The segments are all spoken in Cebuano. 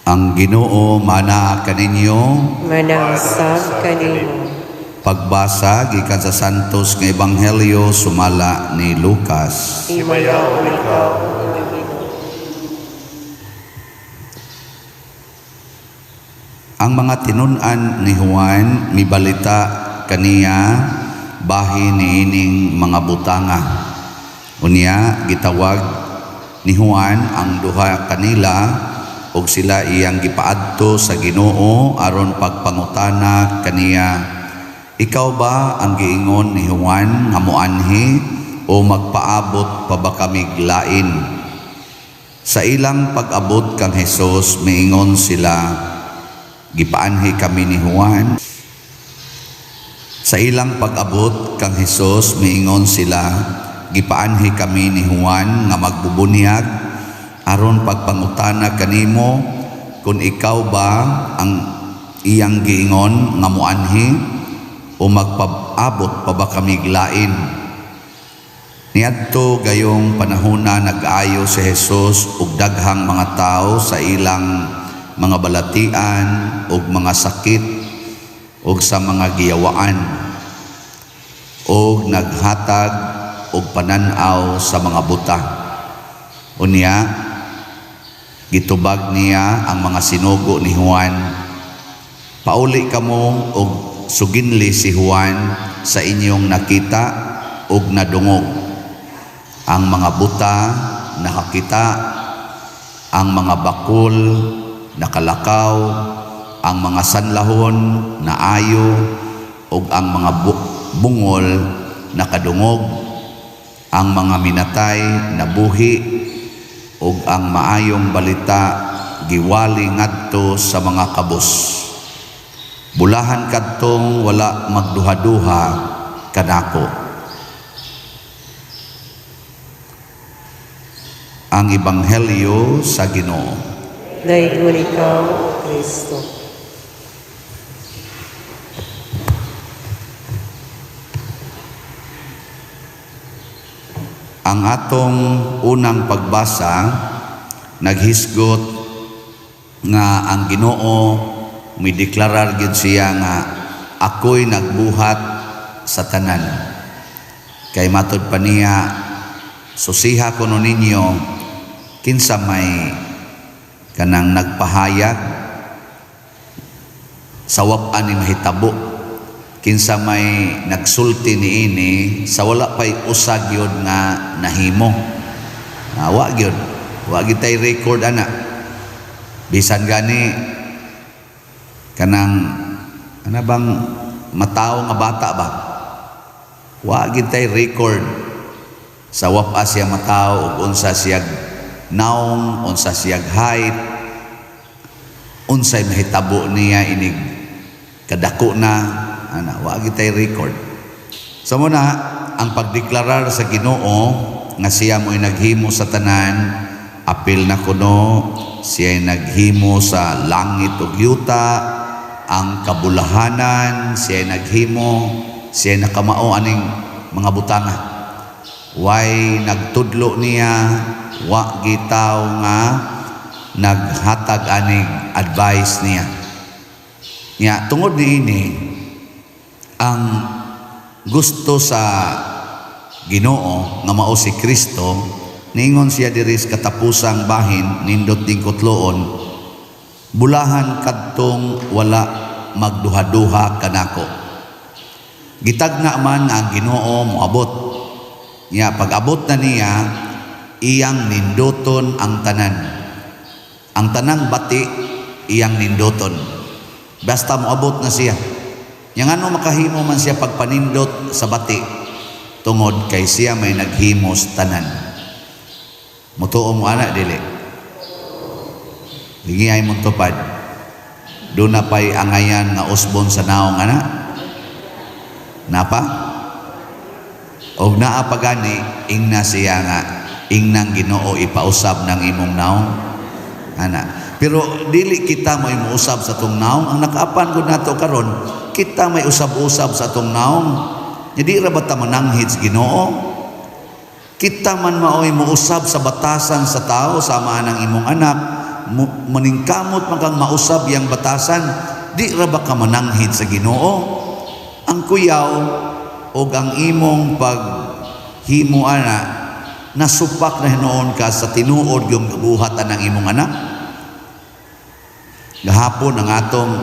Ang Ginoo mana kaninyo. Manausab kanimo. Pagbasa gikan sa Santos nga Ebanghelyo sumala ni Lucas. Himayaon ikaw, o Ginoo. Ang mga tinun-an ni Juan mibalita kaniya bahin niining mga butanga. Unya gitawag ni Juan ang duha kanila ug sila iyang gipaadto sa Ginoo aron pagpangutana kaniya, "Ikaw ba ang giingon ni Juan nga moanhi o magpaabot pa ba kamig lain?" Sa ilang pag-abot kang Hesus, miingon sila, "Gipaanhi kami ni Juan." Sa ilang pag-abot kang Hesus, miingon sila, "Gipaanhi kami ni Juan nga magbubunyag aron pagpangutana kanimo kung ikaw ba ang iyang giingon nga moanhi o magpaabot pa ba kamig lain?" Niadto gayong panahona, nag-ayo si Jesus og daghang mga tao sa ilang mga balatian ug mga sakit ug sa mga giyawaan ug naghatag og panan-aw sa mga buta. Unya gitubag niya ang mga sinugo ni Juan, "Pauli kamo og suginli si Juan sa inyong nakita ug nadungog. Ang mga buta nakakita, ang mga bakul nakalakaw, ang mga sanlahon naayo, ug ang mga bungol nakadungog, ang mga minatay nabuhi, ug ang maayong balita giwali ngadto sa mga kabus. Bulahan kadtong wala magduha-duha kanako." Ang Ebanghelyo sa Ginoo. Daygon ikaw, O Kristo. Ang atong unang pagbasa naghisgot nga ang Ginoo mideklarar gyud siya nga ako'y nagbuhat sa tanan. Kay matud pa niya, susiha kuno ninyo kinsa may kanang nagpahayag sa wap-an ni mahitabo, kinsa may nagsulti niini sa wala pay usa gyud nga nahimo. Wa gyud, wa gyud tay record ana. Bisan gani kanang ana bang matawo nga bata ba, wa gyud tay record sa wap-a siya matawo ug unsa siya naong, unsa siya height, unsay mahitabo niya inig kadako na ana, wa gyud tay record. So muna ang pagdeklarar sa Ginoo nga siya mo'y naghimo sa tanan, apil na kuno siya naghimo sa langit ug yuta, ang kabulahanan siya naghimo, siya nakamao aning mga butanga. Way nagtudlo niya, wa gitaw nga naghatag aning advice niya. Nya tungod niini ang gusto sa Ginoo nga mao si Kristo, niingon siya diri sa katapusang bahin nindot ding kutloon, bulahan kadtong wala magduha-duha kanako. Gitagna man nga ang Ginoo moabot. Nya pag-abot na niya, iyang ninduton ang tanan. Ang tanang bati iyang ninduton. Basta moabot na siya. Yang ano, makahimo man siya pagpanindot sa bati tungod kay siya may naghimos tanan. Mutuo mo ana, dili? Lingiyay mong tupad. Duna pa'y angayan nga usbon sa naong ana? Napa? Og naa pa gani, ingna siya nga ingnang Ginoo, ipausab ng imong naong ana. Pero dili kita may muusab sa atong naong. Ang nakaapan gud nato karon, kita may usab-usab sa atong naong. Di ra ba ta mananghid sa Ginoo? Kita man maoy muusab sa batasan sa tao, sama ng imong anak, maningkamot man kang mausab yang batasan, di ra ba ka mananghid sa Ginoo? Ang kuyaw og ang imong paghimo ana, nasupak na hinuon ka sa tinuod yung buhat ng imong anak. Gahapon ang atong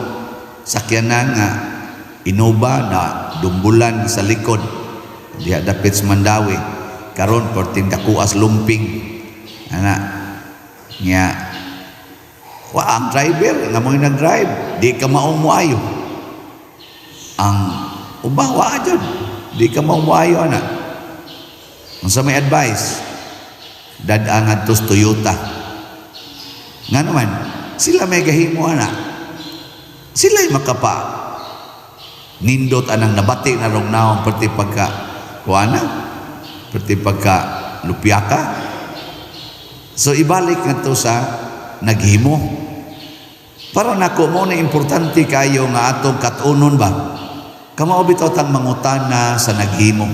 sakyanan nga Innova na dumbulan sa likod diha dapit sa Mandaue. Karon perting dakuas lumping ana nya. Wa ang driver nga mo'y nag-drive, di ka maong moayo ang uba, wa jud, di ka maong moayo ana. Unsa may advice dad-a ngadto sa Toyota? Nga naman sila may gahimo ana, sila'y makapa nindot anang nabati na rong naong perti pagka kuana, perti pagka lupyaka. So ibalik ngadto sa naghimo. Para nako, mo na importante kayo nga atong katunon ba, kamao bitaw tang mangutana sa naghimo.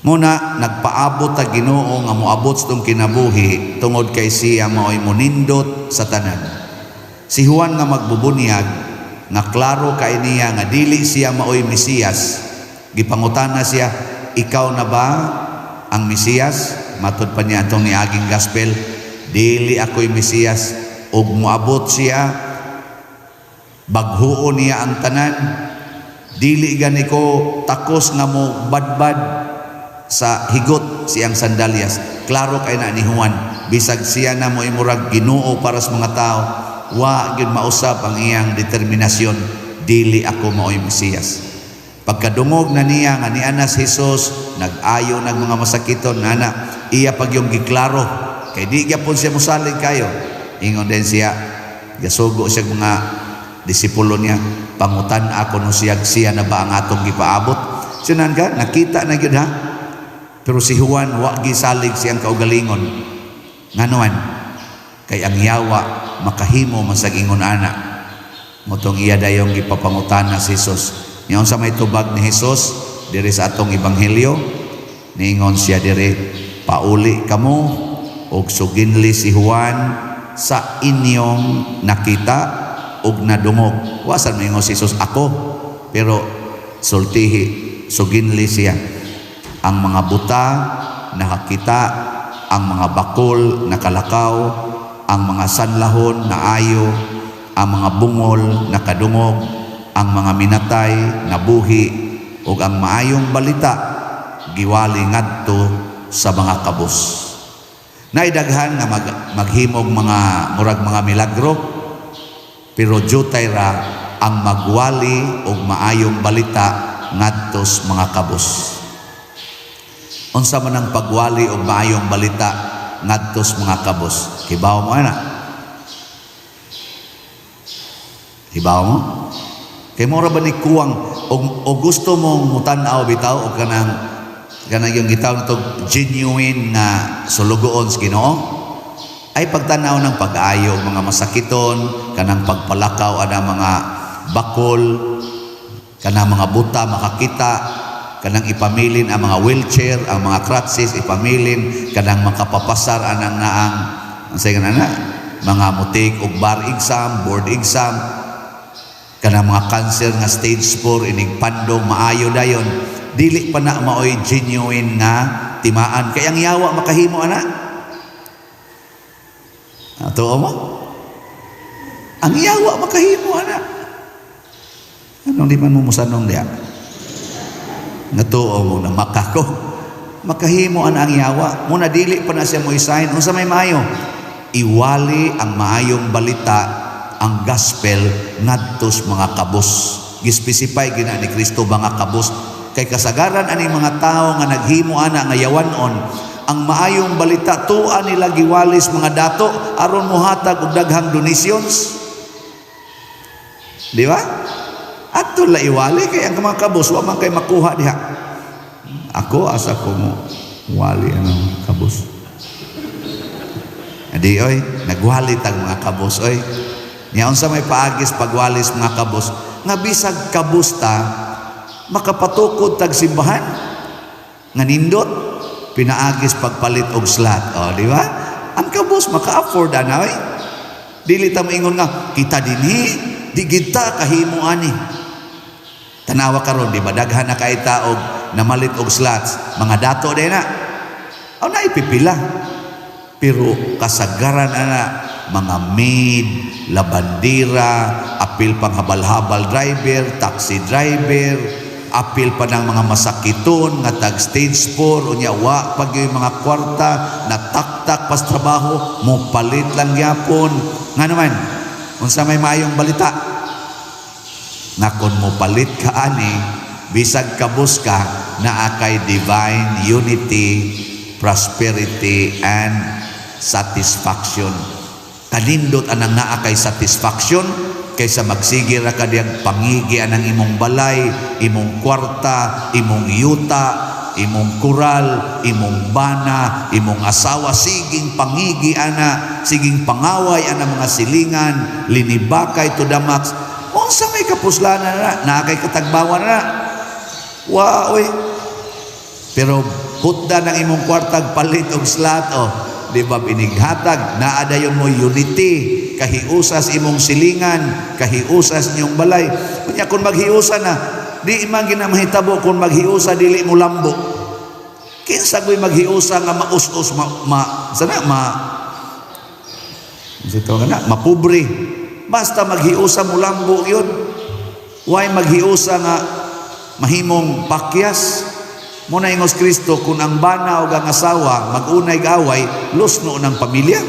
Muna nagpaabot ta Ginoo nga moabot sa tong kinabuhi tungod kay siya mao'y monindot sa tanan. Si Juan nga magbubunyag, nga klaro kay niya nga dili siya mao'y Mesiyas, gipangutana siya, "Ikaw na ba ang Mesiyas?" Matod pa niya atong niaging gospel, "Dili ako'y Mesiyas." Ug moabot siya, baghuon niya ang tanan. "Dili gani ko takos nga mo badbad sa higot siyang sandalyas." Klaro kay na ni Juan, bisag siya na mo imurag Ginoo para sa mga tao, wa gyud mausab ang iyang determinasyon, "Dili ako maoy Mesiyas." Pagkadungog na niya nga niana si Jesus, nag-ayo nag mga masakiton nana, iya pag yung giklaro kay di gyapon siya mosalig kayo. Ingon din siya, gasugo siya mga disipulo niya, "Pangutan ako no siya, siya na ba ang atong gipaabot?" Sinan ka nakita na gyud ha. Pero si Juan, wa gisalig siyang kaugalingon. Nganuan? Kay ang yawa makahimo man sa ingon ana. Motong iya dayong gipapangutana si Jesus. Ngayon sa may tubag ni Jesus diri sa atong ebanghelyo, niingon siya diri, "Pauli kamo og suginli si Juan sa inyong nakita ug nadungog." Wa sad moingon si Jesus, "Ako," pero sultihi, suginli siya. Ang mga buta nakakita, ang mga bakol nakalakaw, ang mga sanlahon naayo, ang mga bungol nakadungog, ang mga minatay nabuhi, ug ang maayong balita giwali ngadto sa mga kabus. Naidaghan nga maghimog mga murag mga milagro, pero jutay ra ang magwali og maayong balita ngadto sa mga kabus. Unsa man ang pagwali og maayong balita ngadto sa mga kabus? Kibaw mo ana? Kibaw mo? Kay mura ba ni kuwang og gusto mong mutan-aw bitaw og kanang yung gitawag nato genuine nga sulugoon sa Ginoo ay pagtanaw ng pag-ayo og mga masakiton, kanang pagpalakaw ana mga bakol, kanang mga buta makakita, kanang ipamilin ang mga wheelchair, ang mga crutches ipamilin, kanang makapapasar anang naang ang say na mga mutik og bar exam, board exam, kanang mga cancer nga stage 4 inig pandong maayo dayon. Dili pa na maoy genuine nga timaan kay ang yawa makahimo ana. Ato mo? Ang yawa makahimo ana. Anong di man mo musanong diya? Natuo mo na makako. Makahimo ana ang yawa. Muna dili pa na siya mo isign. Unsa may maayo? Iwali ang maayong balita, ang gospel, ngadto sa mga kabos. Gispesify gina ni Kristo mga kabos kay kasagaran ani mga tao nga naghimo ana nga yawanon ang maayong balita, tuwa nila giwalis mga dato aron mohatag og daghang donations. Di ba? Ato la iwali kay ang mga kabos wa man kay makuha diha. Ako, asa ko mo wali ano kabos? Adi oy, nagwali tag mga kabos oy. Nya unsa may paagis pagwalis mga kabos? Nga bisag kabos ta, makapatukod tag simbahan nga nindot pinaagis pagpalit og slot. O, di ba? Ang kabos maka-afford ana oy. Dili ta moingon nga kita dinhi di kita kahimo ani. Tanawa karon, di ba, daghan na kay ta og namalit og slots, mga dato din na. Aw, naipipila. Pero kasagaran ana mga maid, labandira, apil pang habal-habal driver, taxi driver, apil pa ng mga masakiton nga tag stage 4, unya wa pag yung mga kwarta, nataktak pas trabaho, mo palit lang gyapon. Nga naman, unsa may maayong balita? Nga kung mo palit ka ani, bisag kabos ka, naa kay divine unity, prosperity, and satisfaction. Kanindot anang naa kay satisfaction kaysa magsige ra ka diyang pangigi anang imong balay, imong kwarta, imong yuta, imong kural, imong bana, imong asawa, siging pangigi ana, siging pangaway ana mga silingan, linibakay to the max. Unsa may kapuslanan na, naa kay katagbawan na? Wa oy. Pero hutda ng imong kwartag palit og slot oh. Di ba inighatag, naa dayon mo unity, kahiusas imong silingan, kahiusas inyong balay. Unya kung maghiusa na, di man ginamahitabo kung maghiusa dili mo lambo. Kinsa ko'y maghiusa nga maus-us ma, ma sana ma sa tawag na, mapobre. Basta maghiusa mo lambo yun. Why maghiusa nga mahimong pakyas? Muna ingos Kristo, kung ang bana o ang asawa mag-unay gaway, lusno ng pamilya.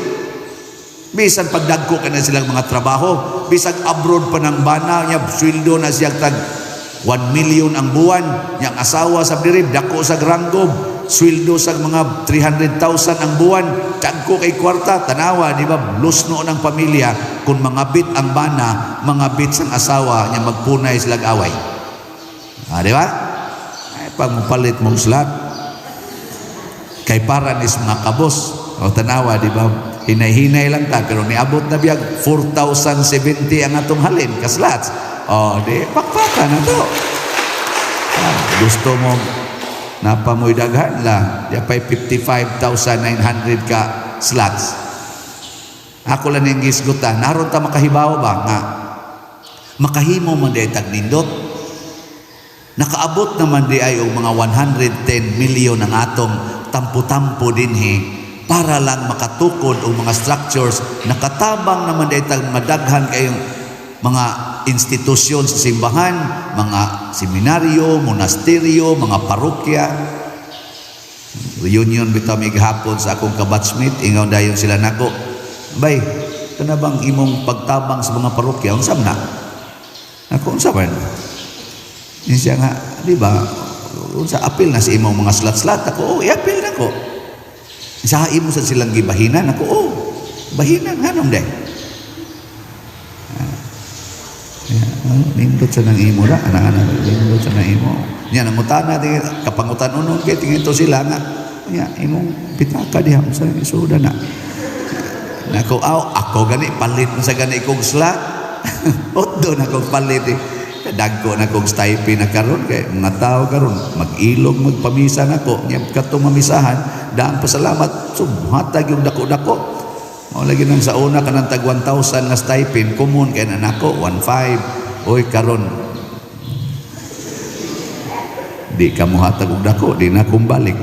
Bisan pagdagko ka na silang mga trabaho, bisag abroad pa ng bana niya, sweldo na siya tag 1 million ang buwan, niyang asawa sa diri dako sa ranggob, sweldo sa mga 300,000 ang buwan, dagko kay kwarta, tanawa, di ba? Lusno ng pamilya kung mga bit ang bana, mga bit sang asawa niya, magpunay sila away. Ah, di ba? Ay, pag mupalit mong slot, kay para nis mga kabos, o tanawa, di ba? Hinay-hinay lang ta, pero niabot na biyag 4,070 ang atong halin, ka-slots. O, di, pakpaka na to. Ah, gusto mo, napamoy daghan la, di pa'y 55,900 ka slots. Ako lang yung gisgutan, naron ta makahibaw ba nga, makahimo man di ay tagnindot. Nakaabot naman di ay og mga 110 million ang atong tampo-tampo dinhi para lang makatukod og mga structures. Nakatabang naman di ay tag mga daghan kayong mga institusyon sa simbahan, mga seminaryo, monasteryo, mga parokya. Reunion bitaw mi gahapon sa akong kabatchmate, ingaw dayon sila nako. Bay, kana bang imong pagtabang sa mga parokya, unsa man na? Ako, unsa man? Yun siya nga, di ba? Unsa apil na sa imong mga slot-slot ako, oh, i-apil na ko. Sa imo sa silang gibahinan ako, oh, bahinan nganong day. Yeah, nindot sa nang imo ra, anak-anak, nindot sa nang imo. Nya nangutana tingin kapangutan unon kay tingin to sila nga, nya imong pitaka diha unsa isuda na. Nako, aw, ako gani palit mo sa gani kong slot. Otdo na kong palit eh. Dagko na kong stipend na karon kay mga tao karon mag-ilog magpamisa nako nya katong mamisahan daan pasalamat, so hatag yung dako-dako. Mao lagi nang sa una kanang tag 1,000 nga stipend common kay na nako 1.5. Oy, karon di ka mohatag og dako, di na kong balik.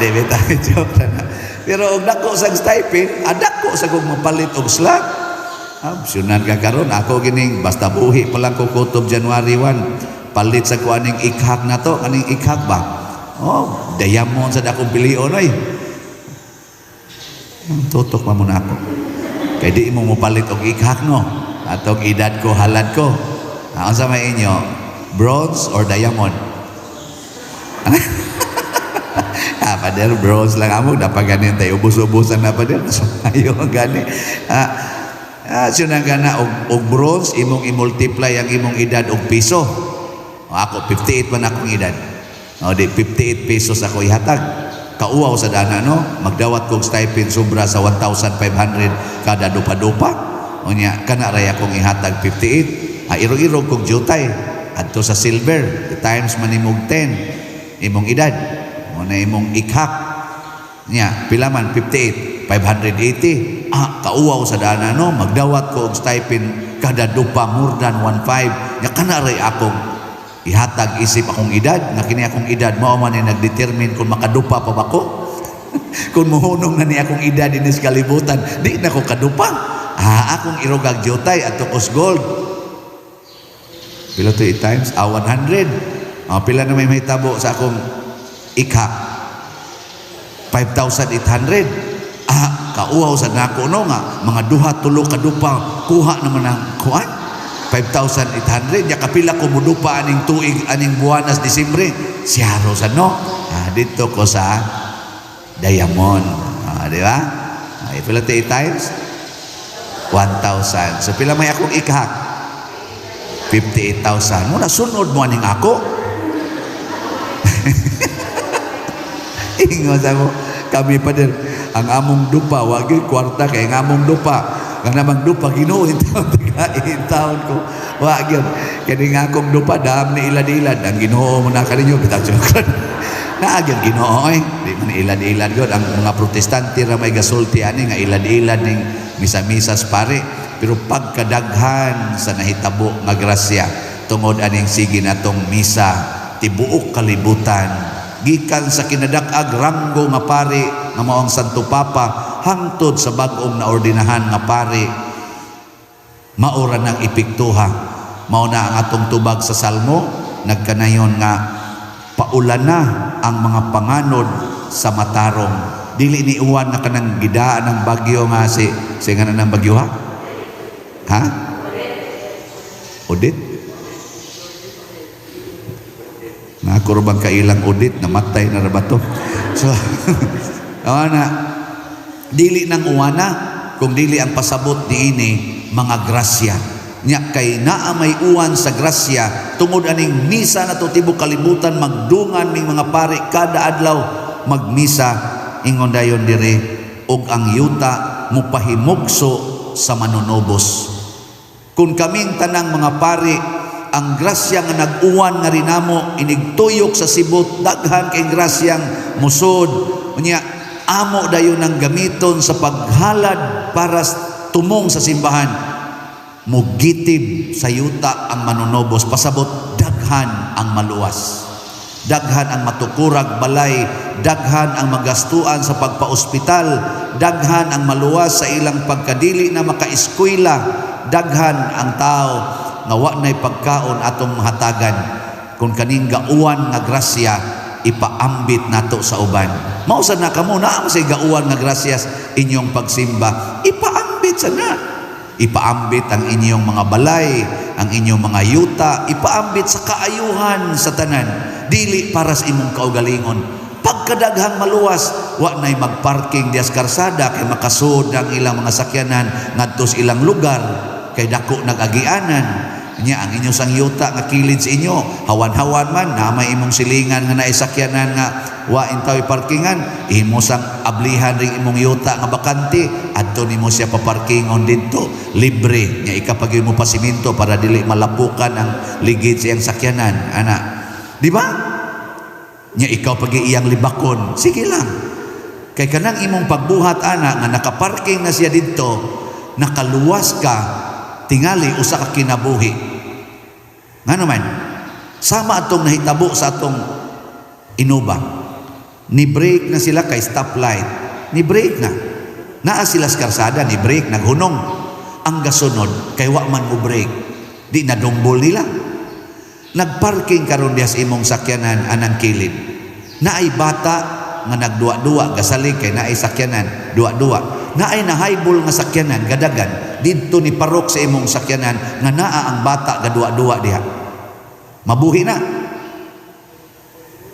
Di bitaw, joke na. Pero og dako sa stipend, adako sa kong mapalit og slot. Opsyonan ka karon ako gining basta buhi pa lang ko kutob January 1, palit sa ko aning ikhak na to, kaning ikhak ba. Oh, diamond sa dakong pilion oy. Tutok pa mo na ako. Kay di mo mopalit og ikhak, no? Atong edad ko, halad ko. Ah, unsa may inyo? Bronze or diamond? Ah, pader, bronze lang amo. Dapat ganin tayo. Ubus-ubusan na, pader. Mas maayo ang gani. Ah, ah, siya na gana, og bronze, imong i-multiply ang imong edad og piso. O, ako, 58 man akong edad. O, di, 58 pesos ako ihatag. Kauwaw sa dana, no? Magdawat kong stipend sobra sa 1,500 kada dupa-dupa. O niya, kana ray akong ihatag 58. Ah, irog-irog kong jutay. Adto sa silver, times man imong 10, imong edad. O na imong ikhak. Niya, pila man? 58, 580. Ah, kauwaw sa dana, no? Magdawat ko og stipend kada dupa more than 1.5. Nya kana ray akong ihatag isip akong edad, nga kini akong edad mao man ni nagdetermine kung makadupa pa ba ko. Kung muhunong na ni akong edad dinis kalibutan, di na ko kadupa. Ah, akong irogag jutay adto kos gold. Pila to i-times? Ah, 100. Ah, pila na may mahitabo sa akong ikhak? 5,800. Ah, kauhaw sa nako, no, nga mga duha tulo ka dupa kuha naman ang kuan 5,800. Ya kapila ko mudupa aning tuig, aning buwanas Disyembre? Siyaro sa, no. Ah, dito ko sa diamond. Ah, di ba? Ay, pila to times 1,000? So pila may akong ikhak? 58,000. Muna sunod mo aning ako. Ingon sa mo, kami pa din, ang among dupa, wagi kwarta kay ang among dupa. Ang namang dupa, Ginoo, taon tigain taon ko. Wagi, kani nga akong dupa, dam ni ilad-ilad. Ang Ginoo mo na kaninyo, bitaw joke. Naagyan Ginoo eh. Di man ilad-ilad gyud. Ang mga Protestante ra may gasulti ani nga ilad-ilad ning misa-misas pare. Pero pagkadaghan sa nahitabo nga grasya tungod aning sige natong misa tibuok kalibutan, gikan sa kinadak-ag ranggo nga pare nga mao ang Santo Papa hangtod sa bag-ong naordinahan nga pare, maura ng epektuha. Mao na ang atong tubag sa Salmo, nagkanayon nga paulan na ang mga panganod sa matarong. Dili ni uwan nga kanang gidaan ng bagyo nga si nga na ng bagyo, ha, ha, Odette. Na ako bang kailang Odette, namatay na ra ba to? So na dili nang uwana kung dili ang pasabot niini mga grasya. Nya kay naa may uwan sa grasya tungod aning misa na to tibok kalibutan, magdungan ning mga pare kada adlaw magmisa. Ingon dayon dire, og ang yuta mupahimugso sa manunubos. Kung kaming tanang mga pari, ang grasya nga nag-uwan nga rinamo inigtuyok sa sibot, daghan kay grasyang musod. Unya amo dayon ang gamiton sa paghalad para tumong sa simbahan, mugitib sa yuta ang manunobos. Pasabot, daghan ang maluwas, daghan ang matukurag balay, daghan ang magastuan sa pagpaospital, daghan ang maluwas sa ilang pagkadili na makaeskwela, daghan ang tao nga wa na'y pagkaon atong mahatagan kung kaning gauwan nga grasya ipaambit nato sa uban. Mao sad na kamo, naa sa gauwan nga grasyas inyong pagsimba, ipaambit sa na. Ipaambit ang inyong mga balay, ang inyong mga yuta, ipaambit sa kaayuhan sa tanan, dili para sa imong kaugalingon. Pagkadaghang maluwas, wa na'y magparking dias karsada kay makasud ang ilang mga sakyanan ngadto sa ilang lugar kay dako nag-agianan. Nya ang inyo sang yuta nga kilid sa inyo, hawan-hawan man, na may imong silingan nga naisakyanan nga wa intaw parkingan, imo sang ablihan ring imong yuta nga bakante, adto nimo siya paparkingon didto, libre. Nya ikapag mo pasiminto para dili malapukan ang ligid sa iyang sakyanan, ana. Di ba? Nya ikaw pag iyang libakon, sige lang. Kay kanang imong pagbuhat ana nga nakaparking na siya didto, nakaluwas ka tingali usa ka kinabuhi. Ngano man, sama atong nahitabo sa atong Innova. Ni break na sila kay stoplight. Ni break na. Naa sila sa karsada, ni break, naghunong. Ang gasunod, kay wa man mo break. Di nadungbol nila. Nagparking karon diha sa imong sakyanan anang kilid. Naay bata nga nagduwa-duwa, gasalig kay naay sakyanan, duwa-duwa. Naay nahaybol nga sakyanan gadagan didto ni parok sa imong sakyanan nga naa ang bata gaduwa-duwa diha. Mabuhi na?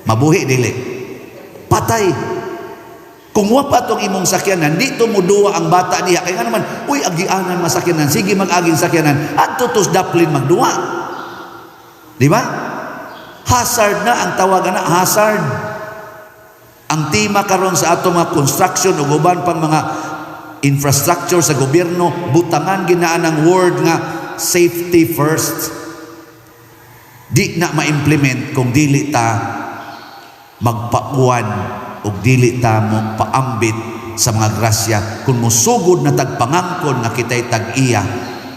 Mabuhi dili? Patay. Kung wa pa tong imong sakyanan, dito mo duwa ang bata diha kay nga naman, uy, agianan masakyanan, sige mag-aging sakyanan, adto tos daplin magduwa. Di ba? Hazard na ang tawagan na, hazard. Ang tema karon sa ato mga construction ug uban pang mga infrastructure sa gobyerno, butangan ginaan ang word nga "safety first". Di na ma-implement kung dili ta magpauwan ug dili ta mo paambit sa mga grasya. Kung musugod na tag pangangkon nga kita'y tag-iya,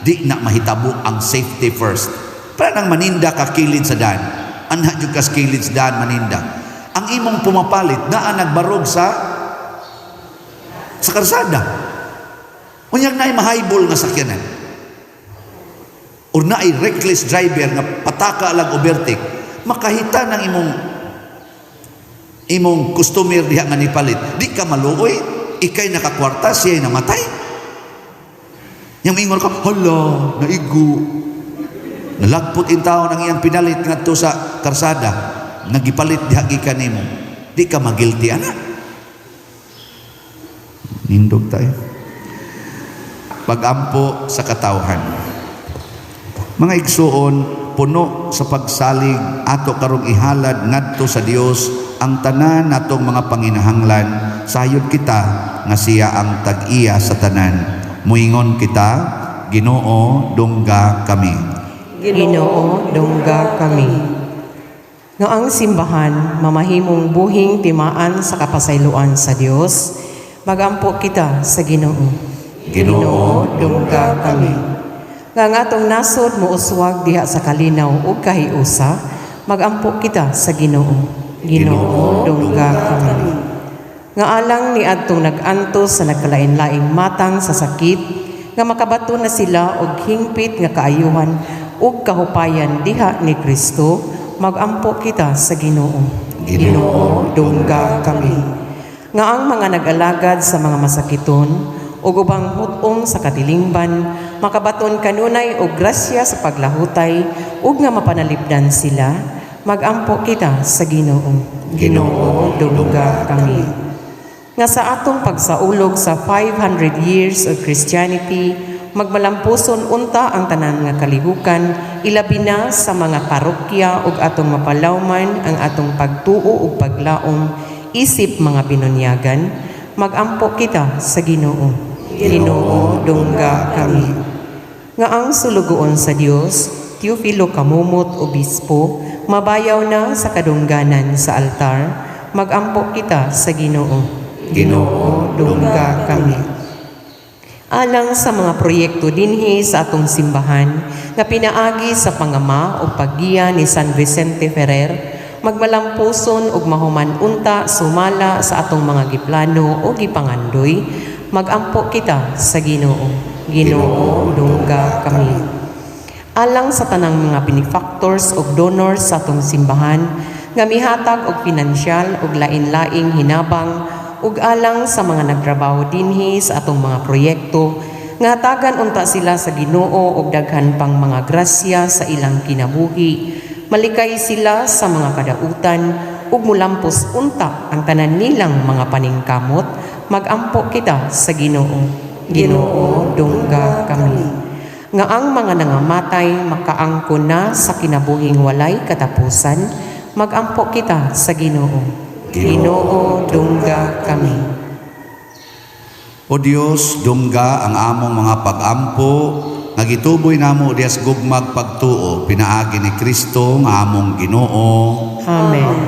di na mahitabo ang safety first. Para nang maninda ka kilid sa daan, anha jud kas kilid sa daan maninda. Ang imong pumapalit naa nagbarog sa karsada. Unyag naay mahaybol nga sakyanan or naay reckless driver nga pataka lang overtake, makahita ng imong imong customer diha nga nipalit. Di ka maluoy? Ikay nakakwarta, siya namatay. Yang ingon ka, "Hala, naigo, nalagpot in taon ang iyang pinalit ngadto sa karsada, nagipalit diha gikan nimo." Di ka magilty ana? Nindog tayo. Pagampo sa katawhan. Mga igsuon, puno sa pagsalig, ato karong ihalad ngadto sa Dios ang tanan natong mga panginahanglan, sayod kita nga siya ang tag-iya sa tanan. Muingon kita, Ginoo, dungga kami. Ginoo, dungga kami. Nga ang simbahan mamahimong buhing timaan sa kapasayloan sa Dios, magampo kita sa Ginoo. Ginoo, dungga kami. Nga ang atong nasod mouswag diha sa kalinaw ug kahiusa, magampo kita sa Ginoo. Ginoo, dungga kami. Nga alang ni adtong nag-antos sa nagkalain-laing matang sa sakit, nga makabato na sila og hingpit nga kaayuhan ug kahupayan diha ni Kristo, magampo kita sa Ginoo. Ginoo, dungga kami. Nga ang mga nag-alagad sa mga masakiton ug ubang hut-ong sa katilingban makabaton kanunay og grasya sa paglahutay ug nga mapanalipdan sila, magampo kita sa Ginoo. Ginoo, dungga kami. Nga sa atong pagsaulog sa 500 years of Christianity, magmalampuson unta ang tanan nga kalihukan, ilabi na sa mga parokya, ug atong mapalawman ang atong pagtuo ug paglaom isip mga binunyagan, magampo kita sa Ginoo. Ginoo, dungga kami. Nga ang sulugoon sa Dios, Teofilo Camomot, Obispo, mabayaw na sa kadungganan sa altar, magampo kita sa Ginoo. Ginoo, dungga kami. Alang sa mga proyekto dinhi sa atong simbahan nga pinaagi sa pangama o paggiya ni San Vicente Ferrer, magmalampuson ug mahuman unta sumala sa atong mga giplano o gipangandoy, magampo kita sa Ginoo. Ginoo, dungga kami. Alang sa tanang mga benefactors ug donors sa atong simbahan nga mihatag og pinansyal ug lain-laing hinabang, ug alang sa mga nagtrabaho dinhi sa atong mga proyekto, nga hatagan unta sila sa Ginoo og daghan pang mga grasya sa ilang kinabuhi, malikay sila sa mga kadautan ug mulampos unta ang tanan nilang mga paningkamot, magampo kita sa Ginoo. Ginoo, dungga kami. Nga ang mga nangamatay makaangkon na sa kinabuhing walay katapusan, magampo kita sa Ginoo. Ginoo, dungga kami. O Dios, dungga ang among mga pagampo nga gituboy namo diha sa gugmag pagtuo pinaagi ni Kristo nga among Ginoo. Amen.